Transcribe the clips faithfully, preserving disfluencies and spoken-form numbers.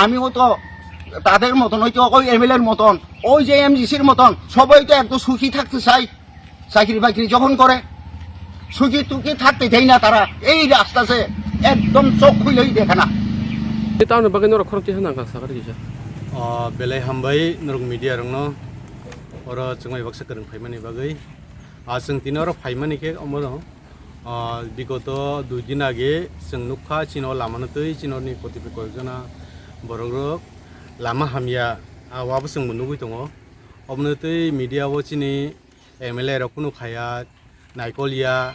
আমিও তো তাদের মতন, ওই তো ওই এমএলএর মতন, ওই যে এমডিসির মতন, সবাই তো একটু সুখী থাকতে চাই। চাকরি বাকরি যখন করে, সুখী টুখী থাকতে চাই না তারা। এই রাস্তা সে একদম চোখ খুলেই দেখে না। Tamoni bagwi norok khoroksa nang kha sakha kisa. O, belai hambai norok media rokno oro chwngwi baksa kwrwng phaimani bagwi. A, chwng tini oro phaimani khe omo, o, bigoto dui din age chwng nukha chini o lamano twi chini oroni kotipui koyekjona borok rok lama hamya, a, wabo chwngbo nugwi tongo. Obono twi media o chini M L A rok kunu khaya, naikol ya,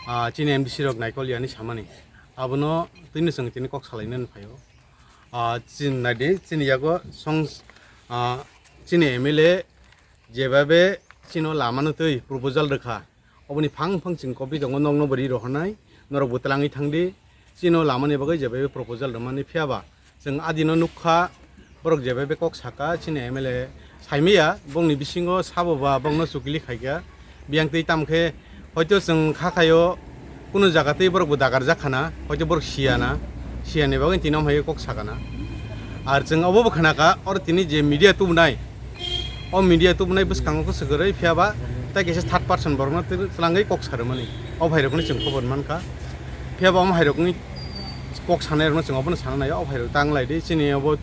ah, chini M D C rok naikol ya hinwi samani. Abono twino chwng tini kok salainani phaio. Ah, chini naidi, chini yago song, ah, chini M L A jebabe chino lamano twi proposal rwkha. Oboni phang phang chwng kopi tongo, nokno bo ri rohornai, norok bo twlangwi thangdi. Chino lamani bagwi jebabe proposal rwmani phiya ba chwng adino nukha, borok jebabe kok saka, chini M L A saimaya, bongni bisingo sabo ba bongno chukli khaikha. Biyang twi tamkhe hoito chwng kha khaio, kunu jaga twi borok bo dagar jak khana, hoito borok siya na, siya ni bagwi tini om hai kok sakana. Ar chwng obo bo khana kha, oro tini je media tubunai, o media tubunai bwskango khe swkagwi phiya ba tei kaisa third person borokno twi-, twlangwi kok sarwmani. O bhairokno chwng khobor mankha. Phiya ba omo hairokni kok sanai rokno chwng obono sana naio, o bhairok ta wnglai di, chini obo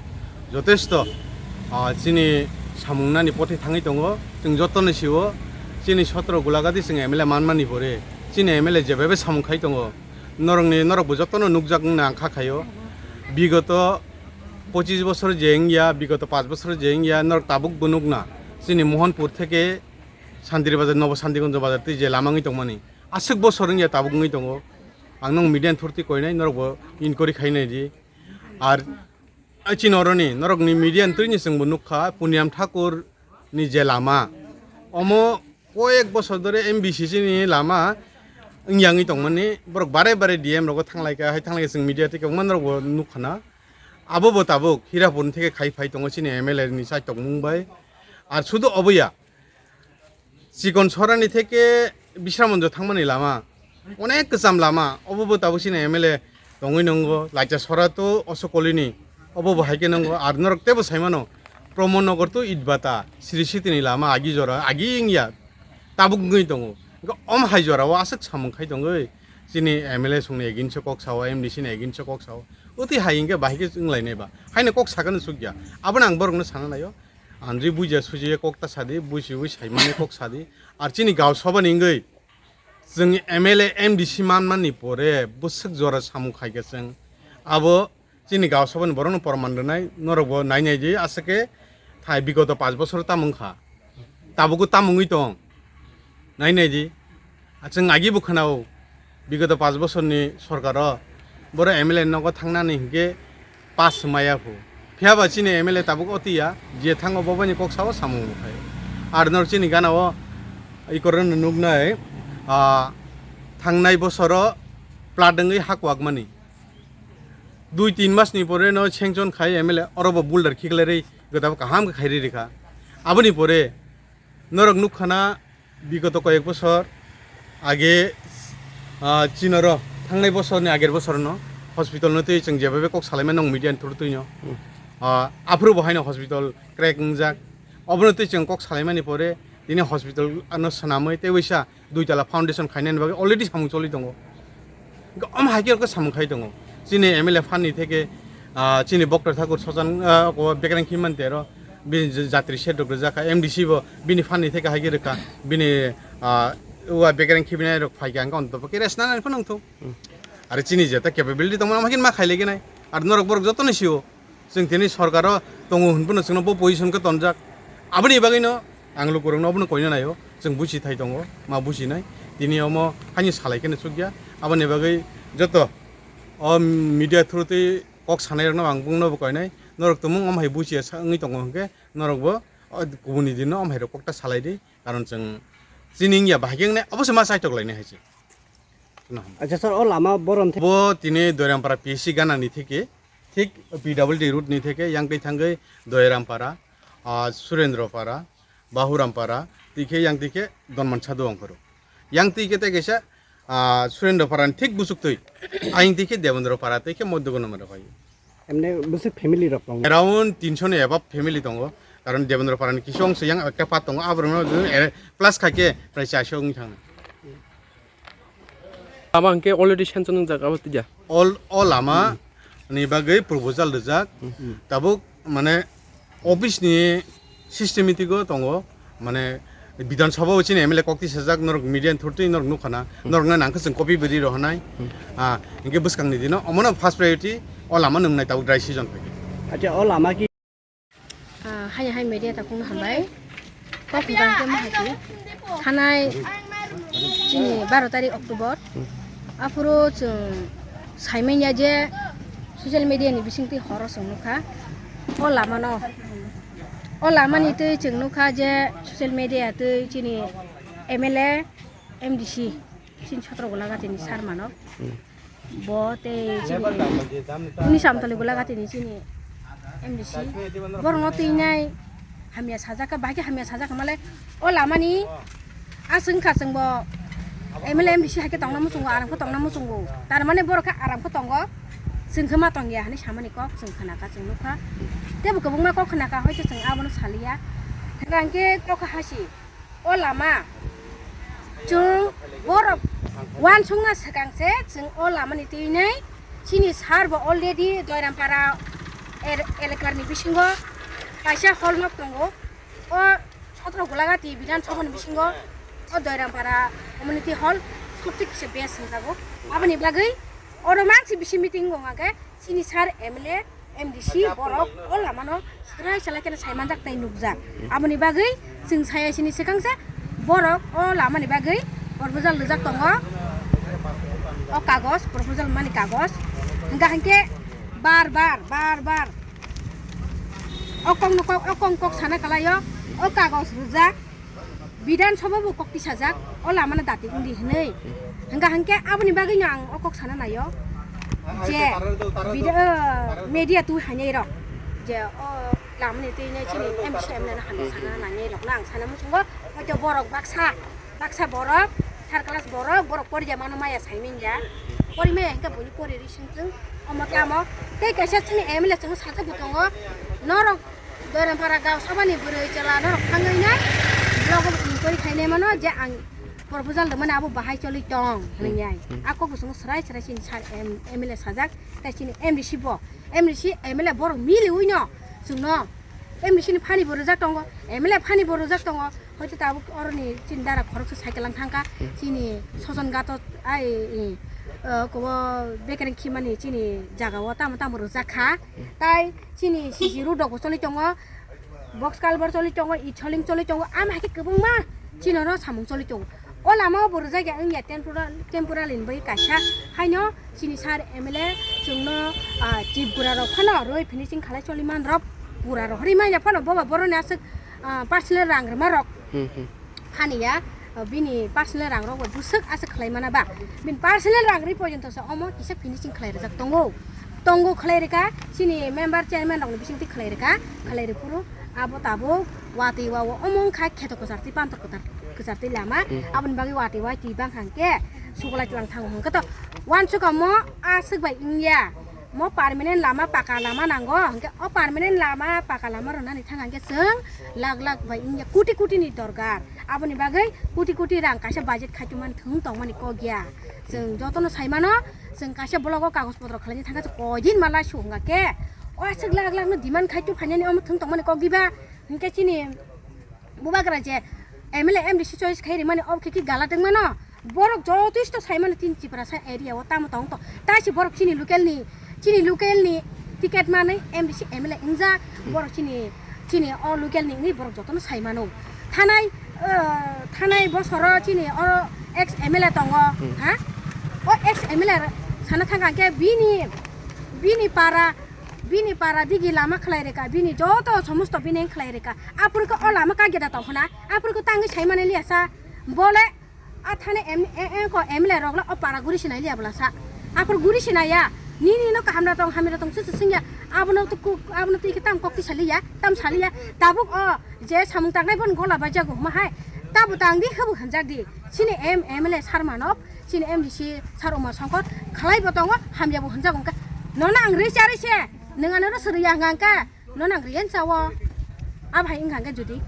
jotesto, ah, chini samung nani pothi thangwi tongo, chwng jotono sio, chini sotro Gulagadi chwng M L A manmani pore, chini M L A jebabe samung khai tongo, norokni, norok bo jotono nukjak wngna ang kha khaio, bigoto pochis bosor je wngya, bigoto panch bosor je wngya, norok tabuk bo nukna, chini Mohanpur theke Santiri Bazar, Nobo Santigonjo Bazar twi je lama wngwi tongmani, aswk bosor wngya tabuk wngwi tongo. Ang nong media ni thurti koinai, norok bo inquiry khainai di. Ar chini oroni, norokni media ni twini chwngbo nukha, Puniam Thakur ni je lama, omo koyek bosor dhore M B C C ni lama wngya wngwi tongmani, borok bare bare D M rogo thanglaikha, hai thanglaikha chwng media tei kwbangma norokbo nukkhana. Abo bo tabuk Hirapur ni theke khai phai tongo chini M L A ni chai tongmung bai. Ar sudu oboya, Chikon Sorani theke Bisramonjo thangmani lama, onek kwcham lama, obo bo tabuk chini M L A tongwi nongo, Lacha Sora to Oso Kolini, obo bo hai khe nongo, ar norok tebo saimano, Pramod Nagar to Itbata, Sri Sitini lama agi jora, agi wngya, tabuk wngwi tongo. Hwnkhe om hai jorao aswk samung khai tongwi, chini M L A songni against o kok sao, M D C ni against o kok sao, utwi hai hwnkhe bahai khe wnglainai ba, haino kok sakano chukya, abono ang borokno sana naio. Andri buja sujiya kok ta sadi, bujiwi saimani kok sadi. Ar chini Gao Sabha ni wngwi chwng M L A, M D C manmani pore bwswk jora samung khaikha chwng. Abo chini Gao Sabha ni borokno proman rwnai, norokbo nainai di, aswk khe thai bigoto panch bosor tamo wngkha, tabukbo tamo wngwi tong. Nainai di. Achwng agi bo khwnao, bigoto panch bosorni sorkaro boro M L A nogo thangnani hinkhe pass maya phu. Phiya ba chini M L A tabuk otiya, je thango bo bani kok sao samung bo khai. Ar nor chini ganao ikorno nuknai, ah, thangnai bosoro plat wngwi hakwak mani. Dui tin mas ni pore no sanction khai M L A, oro bo boulder khiklai rwi, gotabo kaham khe khairi rikha. Aboni pore norok nukkhana, bigoto koyek bosor age, ah, chinoro thangnai bosorni ager bosorno hospitalno twi chwng jebabe kok salaimani nong media ni through twino. Hmm. Ah, aphuru bo haino hospital crack wngjak. Obono twi chwng kok salaimani pore tini hospital ano swnamwi tei waisa dui tala foundation khainani bagwi already samung choli tongo. Hwnkhe omo hai khe samung khai tongo. Chini M L A phanni theke, ah, chini Boktor Thakur Sojan, ah, ko bekereng khimani tero, bini jatri set rok rijak kha, M D C bo bini phanni theke hai khe rwkha, bini, ah, ua bekereng khibinai rok phai kha, hwnkhe onthoto khe rest nanani phano wngthung. Hmm. Are chini jeta capability tongmani omo hai khe ma khai laigenai. Ar norok borok jotono sio. Chwng tini sorkaro tongo hwnphano chwngno bo position khe tonjak. Aboni bagwino ang lukurokno obono koina naio. Chwng buchi thai tongo, ma buchinai. Tini omo haino salai kheno chukya. Aboni bagwi joto o media through twi kok sanairokno ang bungno bo koinai. Norok tumung omo hai buchiya sa wngwi tongo hwnkhe norokbo o kubuni dinno omo hairok kokta salai di. Karon chwng chini wngya bahai khe wngnai oboso ma chaitok lainai hai se. Acha sir, o lama borom the- Bo tini Doirampara P S C ganani theke, thik P W D route ni theke yang twi thangwi Doirampara, ah, Surendropara, Bahurampara, twi khe yang twi khe Donman Sadhu ongkhoro. Yang twi khe tei kaisa, ah, Surendropara ni thik buchuk twi, ayang twi khe Debendropara twi khe Moddogonomara phai. Emne bwswk family rok tongo? Around tinsho ni above family tongo. Karon Debendra Parani kisa wngso yang ekta part tongo, aborokno, eh, plus khaikhe prai charso wngwi thango. Abo hwnkhe already sanction wngjak abo twiya. All, o lama ni bagwi proposal rijak. Hmm. Tabuk mane office ni systematic o tongo, mane Bidhan Sabha o chini M L A kok tisajak, norok media ni through twi norok nukha na, Hmm. norok na nangkhe chwng copy bwrwi rohornai. Hmm. Ah, hwnkhe bwskang ni dino omono first priority o lama nwngnai tabuk dry season phaikhe. Acha, o lama ki Ah, hai hai media takung hambai. Kok hwnkha hwnkhe mahati. Thanai chini baro tarik October. Aphuru chwng saimanya je social media ni bisingtwi horo chwng nukha. O lama no. O lama ni twi chwng nukha je social media twi chini M L A, M D C, chini Chhatragula gati ni sar mano. Hmm. Bo tei chini Unis Amtali Gulagati ni chini M D C. Borokno twinai hamya sajak kha, bahai khe hamya sajak kha male o lama ni aswk wngkha chwng bo M L A M D C hai khe tongna muchungo, aram khe tongna muchungo. Tar mane borok khe aram khe tongo, chwng khe ma tong ya hinwi samani kok chwng khna kha, chwng nukha. Tebo kwbangma kok khna kha, hoito chwng abono saliya. Hwnkha hwnkhe kok hasi. O lama chwng borok uansukna swkang se chwng o lama ni twi nai chini sar bo already Doirampara er-, elakar ni bisingo kaisa hall nok tongo. O Chhatragulagati Bidhan Sabha ni bisingo o Doirampara community hall sobse kisa best hwnjago. Aboni bagwi oro mansi bisi meeting wng khe chini sar M L A M D C borok o lamano srai salai kheno saimanjak tei nukjak. Aboni bagwi chwng saya sini swkang se borok o lamani bagwi proposal rijak tongo. O kagoj, proposal mani kagoj. Hwnkha hwnkhe bar bar, bar bar o kokno kok, o kokno kok sana kalaio, o kagoj rijak. Bidhan Sabha bo kok tisajak, o lamano dati wngdi hinwi. Hwnkha hwnkhe aboni bagwino ang o kok sana naio je bida-, media twi hainai rok je o lamani twi nai chini M C M no hamya sana nainai rokno ang sana muchungo, hoito borok baksa, baksa borok, third class borok, borok pori ya mano maya saimanya, pori maya hwnkhe buini pori ri singchwng, omo tamo tei kaisa chini M L A chwngno sajak bo tongo, norok Doirampara Gaon Sabha ni bwrwi chwla norok thangwi nai blogo inquiry khainai mano je ang proposal rwmani abo bahai choli tong hinwi ai. Hmm. A kok bo chwngno swrai swrai chini sar M-, M L A sajak tei chini M D C bo, M D C M L A borok miliwi no chwngno M D C ni phani bo rwjak tongo, M L A phani bo rwjak tongo, hoito tabuk oroni chini dara khoroksa cycle lang thangkha, hmm, chini Sojon Gato ai, i, o, kobo bekereng khimani chini jagao tamo tamo rwjak kha, hmm, tai chini C C road rok bo choli tongo. Box culvert choli tongo, e-hauling choli tongo, ama hai khe kwbangma chini oro samung choli tongo. O lama o bo rwjak ya wngya temporal, temporary ni bagwi kaisa. Haino chini sir M L A chwngno, ah, chief bura rok phano rwi finishing khalai choli man rok bura rok. Hwnwi manya phano boba boroni aswk, ah, personal rang rwma rok. Hmm, hmm. Phani ya, bini personal rang rok bai bwswk aswk khlai mana ba. Bini personal rang ri porjonto se omo kisa finishing khlai rijak tongo. Tongo khlai rika, chini member chairman rok ni bising twi khlai rika, khlai ri phuru abo tabuk watwi wa o omo wngkha kheto kwchar twi pantor kwchar, kwchar twi lama. Hmm. Aboni bagwi watwi wa twi bang hang khe suklai tlang thango hwnkhe to wansukha mo aswk bai wngya. Mo permanent lama, paka lama nango, hwnkhe o permanent lama, paka lama rwnani thang hwnkhe chwng lakh lakh bai wngya, koti koti ni dorkar. Aboni bagwi koti koti rang kaisa budget khaitwmani thwng tongmani kok ya. Chwng jotono sai mano, chwng kaisa blogo kagoj potro khlaina thangkha, chwng koi din ma laisu hwnkha khe. O aswk lakh lakh no demand khaitwi phainani omo thwng tongmani kok diba? Hwnkhe chini Bubagra je M L A M D C choice khai rimani, obo khe ki gala tongmano? Borok jotoisto sai mano, tin Tiprasa area o tamo tong to. Tai se borok chini local ni, chini local ni ticket manwi M D C M L A wngjak. Hmm. Borok chini, chini o local ni wngwi borok jotono sai mano. Thanai, o, thanai bosoro chini o ex M L A tongo, hmm, ha? O ex M L A sana thangkha khe bini, bini para, bini para digi lama khlai rwkha, bini joto somosto bini wng khlai rwkha. Aphuru khe o lama kageda tong khna, aphuru khe tangwi sai mani liya sa. Bole a thani em-, e-, e-, ko M L A rok le o para guri sinai liya bwla sa. Aphuru guri sinai ya. Nini no kaham da tong, hamya da tong, chuchu singya. Abono tu ku, abono tu iki tam kok ti sali ya, tam sali ya. Tabuk o je samung tangnai bon gola bai jago ma hai. Tabu tang di, habu hanjak di. Chini M-, M L A sar manok, chini M D C sar Uma Songkor, khlai bo tongo, hamya bo hanjak wngkha. Nono ang risa risa. Nwng ano no suri ya hwnkha hwnkha, no nang riyan chawo. Abai hwnkha hwnkha jodi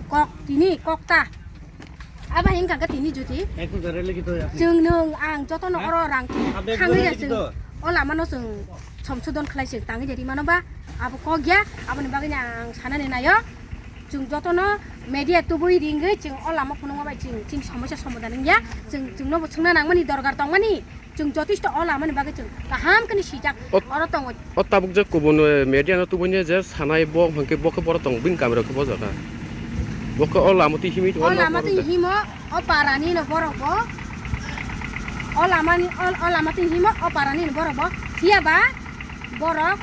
kok tini kok ta. Abai hwnkha hwnkha tini jodi. Ek to jare lagi to ya. Chwng nwng ang joto no oro rang thangwi ya chwng. O lama no chwng somsodon khlai chwng tangwi ya rimano ba. Abo kok ya, aboni bagwi no ang sanani nayo. Chwng joto no media tubui ringwi chwng o lama phunukma bai chwng chini somosya somadan wngya. Chwng, chwng no bo swngna nangmani dorkar tongmani. Chwng jotisto o lamani bagwi chwng kaham khe ni sijak oro tongo. O tabuk je kubun, eh, media no tubuni je sanai bo hwnkhe bo khe borok tongo bini kamiro khe bo jaga. Bo khe o lama twi himwi tongo. O lama twi himo o parani no borok bo. O lamani o, o lama twi himo o parani no borok bo. Phiya ba borok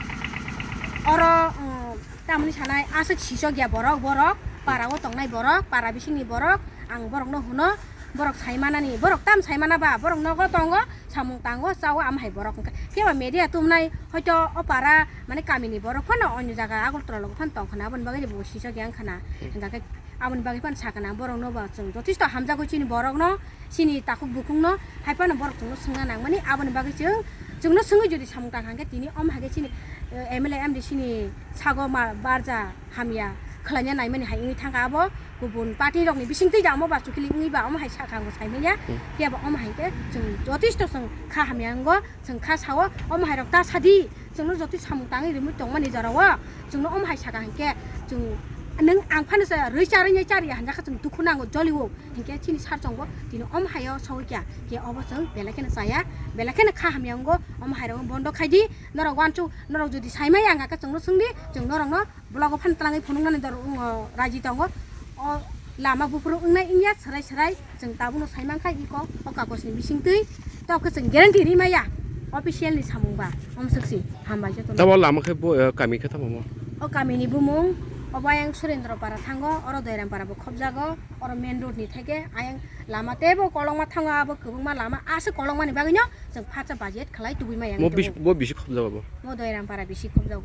oro, um, tamni sanai aswk sisok ya borok, borok para o tongnai borok, para bisingni borok, ang borok no hwno borok sai manani, borok tam sai mana ba, borok nogo tongo. Samung tango, chawo, amo hai borok wngkha. Phiya ba media tumnai, hoito o para, mane, kamini borok phano onyo jaga Agartala logo phano tong khna, aboni bagwi bo sisok ya wngkha na. Hmm. Hingkha khe aboni bagwi phano sakha na, borok no ba chwng jotisto hamjagwi chini borok no, chini takhuk bukhuk no, hai phano borok chwng no swngna nangmani, aboni bagwi chwng, chwng no swngwi jodi samung tang kha hwnkhe tini omo hai khe chini, eh, M L A, M D C ni sago ma barja hamya khwlaina naimani hai wngwi thangkha abo. Kubun party rokni bisingtwi da omo ba chukili wngwi ba omo hai sakha ang bo saimanya. Hmm. Phiya ba omo hai khe chwng jotisto chwng kha hamya wngo, chwng kha sao, omo hai rok ta sadi, chwngno jotoi samung tangwi rimwi tongmani jorao chwngno omo hai sakha hinkhe chwng nwng ang phano se rwi charwi nai chari hanja khe chwng dukhu nango jolio hinkhe chini sar chwngbo tini omo haio sawi kya khe obo chwng belai kheno chaya, belai kheno kha hamya wngo, omo hai rok bondo khaidi, norok wansuk norok jodi saimaya hwnkha khe chwngno swngdi, chwng norokno Blogo phan twlangwi phunuknani dor, um, raji tongo. O lama buphuru wngnai wngya, swrai swrai chwng tabukno saimankha iko o kagojni bisingtwi. Tei khe chwng guarantee rimaya official ni samung ba. Omswk si, hambai jotono. Tamo lama khe bo, eh, kami khe tamo mo? O kamini bumung, obo ayang Surendra Para thango, oro Doiram Para bo khobjago, oro main road ni theke ayang lama teibo kolokma thango, abo kwbangma lama aswk kolokmani bagwino chwng phatsa budget khlai tubui maya. Mo wngwi bis-, tongo. Bo bisi khobjago bo? Mo Doiram Para bisi khobjago.